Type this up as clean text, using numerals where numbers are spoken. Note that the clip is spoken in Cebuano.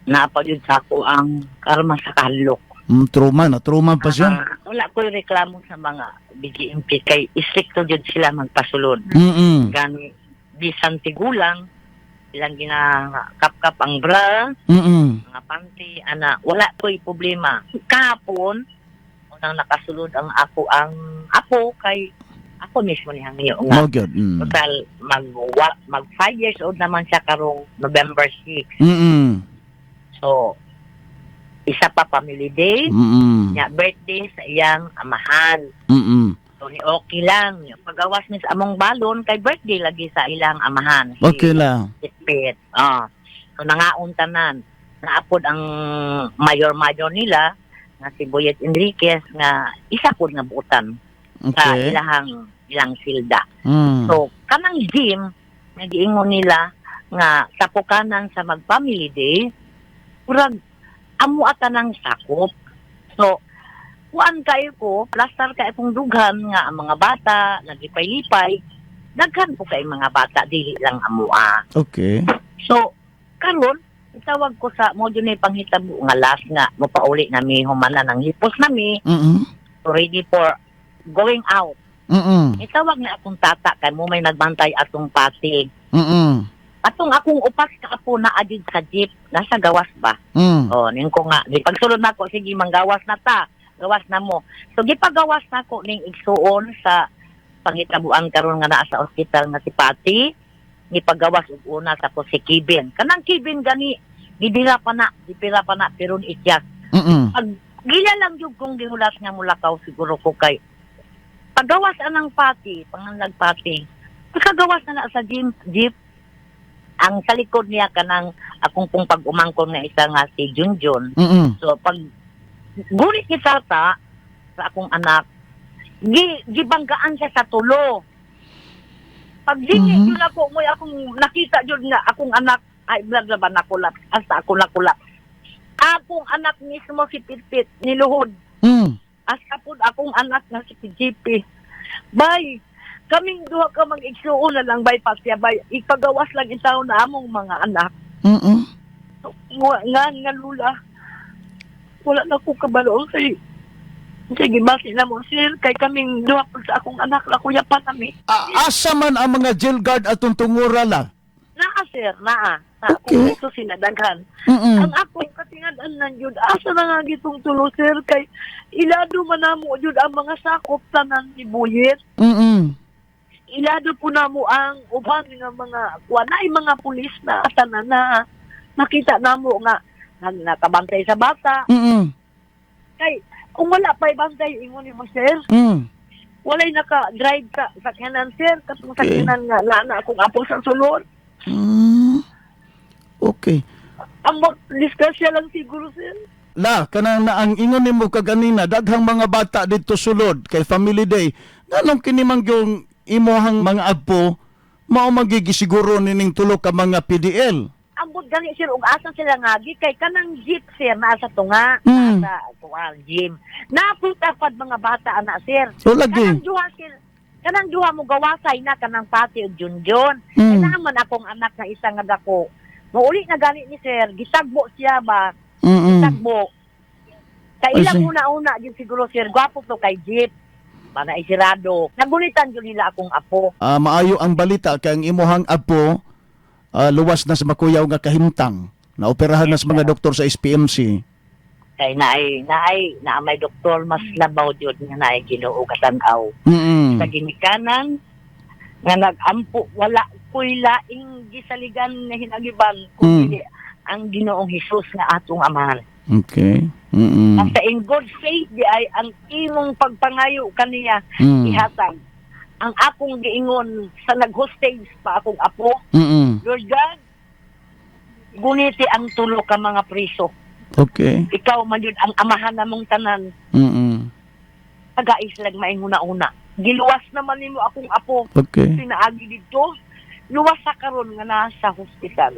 Naa pa jud sa ako ang karma sa kahadlok. Trauma na, trauma pa siya. Ah, wala ko'y reklamo sa mga BJMP kay istrikto jud sila magpasulod. Gani bisan tigulang ilang ginakapkap ang bra, mga panty, ana, wala ko'y problema. Kahapon, unang nakasulod ang ako ang apo kay ako mismo ni hangyo nga. Mao gyud. Total, mag 5 years old naman siya karong November 6. So, isa pa family day, nya birthday sa iyang amahan. So, ni okay lang. Pagawas ni sa among balon, kay birthday lagi sa ilang amahan. Si Okay lang. Pitpit. Ah. So, nangaon tanan. Naapod ang mayor-mayor nila, nga si Boyet Enriquez, nga isa pod nga buutan sa ilahang ilang silda. So, kanang gym, nagiingon nila nga sapukanan sa mag-family day, murag amo ata ng sakop. So, kuan kayo ko, plastar kayo kong dughan nga ang mga bata, naglipay-lipay, daghan po kay mga bata, dili lang amua. So, karon itawag ko sa mo dyan ay panghitabo nga last nga mopauli na mi humana ng hipos na mi ready for going out. Itawag na akong tata kay mo may nagbantay atong pati. Atong akong upas ka apo na adid sa jeep, nasa gawas ba? Oh, ning ko nga, di pagsulod nako sige manggawas na ta. Gawas na mo. So gipagawas nako ning igsuon sa pangitabuan karon nga naa sa ospital nga si Pati. Gipagawas og una tapos si Kevin. Kanang Kevin gani gibira pa na, gibira pa na pero ityak. Pag gila lang jud kong gihulat nga mulakaw siguro ko kay pagawas anang Pati, panganlag Pati. Pagkagawas na na sa gym, jeep, ang sa likod niya kanang akong pong pag-umangkon nga isa nga si Junjun. So pag gulit ni tata sa akong anak, gibanggaan siya sa tulo. Pag dingi jud ako, mo'y akong nakita jud nga akong anak ay bla bla ba nakulap, hasta ako nakulap. Akong anak mismo si Pitpit niluhod. Hasta pud akong anak nga si PGP. Bay, kaming duha ka mag-igsuon na lang bay pasya bay. Ipagawas lang itaw na among mga anak. Nga, nga, nga lula. Wala na ko kabalo kay sige, basi na mo, sir. Kay kaming duha pud sa akong anak na kuya pa nami. Asa man ang mga jail guard atong tungura la? Naa, sir, naa. Na akong gusto sinadaghan. Ang akong katingad-an nan yun, asa na nga gitong tulo, sir, kay ilado man namo yun ang mga sakop tanan ni Buyet. Ilado po namo ang uban nga mga kuan ay mga pulis na tanan na nakita namo nga nakabantay sa bata. Kay kung wala pa'y bantay ingon nimo, sir, walay naka-drive sa sakyanan, sir, katong sakyanan nga naa akong apo sa sulod. Ang disgrasya lang siguro, sir. La, kanang na ang ingon nimo kaganina, daghang mga bata dito sulod kay family day. Nganong kini man gyung imuhang mga apo mao magigisiguro nining tulo ka mga PDL? Ambot gani, sir, ug asa sila ngagi kay kanang jeep, sir, naa sa tunga, naa sa kuan gym. Napunta pad mga bata ana, sir. O lagi. Kanang duha, sir. Kanang duha mo gawasay na kanang Pati ug Junjun. Kay naa man akong anak na isa nga dako. Mouli na gani ni sir, gitagbo siya ba? Gitagbo. Kay I ilang see. una-una jud siguro, sir, gwapo to kay jeep. Para isirado. Nagulitan jud nila akong apo. Maayo ang balita kay ang imuhang apo luwas na sa makuyaw nga kahimtang. Naoperahan na sa mga doktor sa SPMC. Kay naay naay naa may doktor mas labaw jud nga naay Ginoo katan-aw. Sa ginikanan nga nagampo wala ko'y laing gisaligan nga hinagiban kundi ang Ginoong Hesus nga atong amahan. Basta in good faith di ay ang imong pagpangayo kaniya ihatag. Ang akong giingon sa nag-hostage pa akong apo, Lord God, guniti ang tulo ka mga priso. Ikaw man yun ang amahan namong tanan. Tagais lang mainguna-una. Giluwas naman nimo akong apo. Pinaagi didto. Luwas sa karon nga nasa hospital.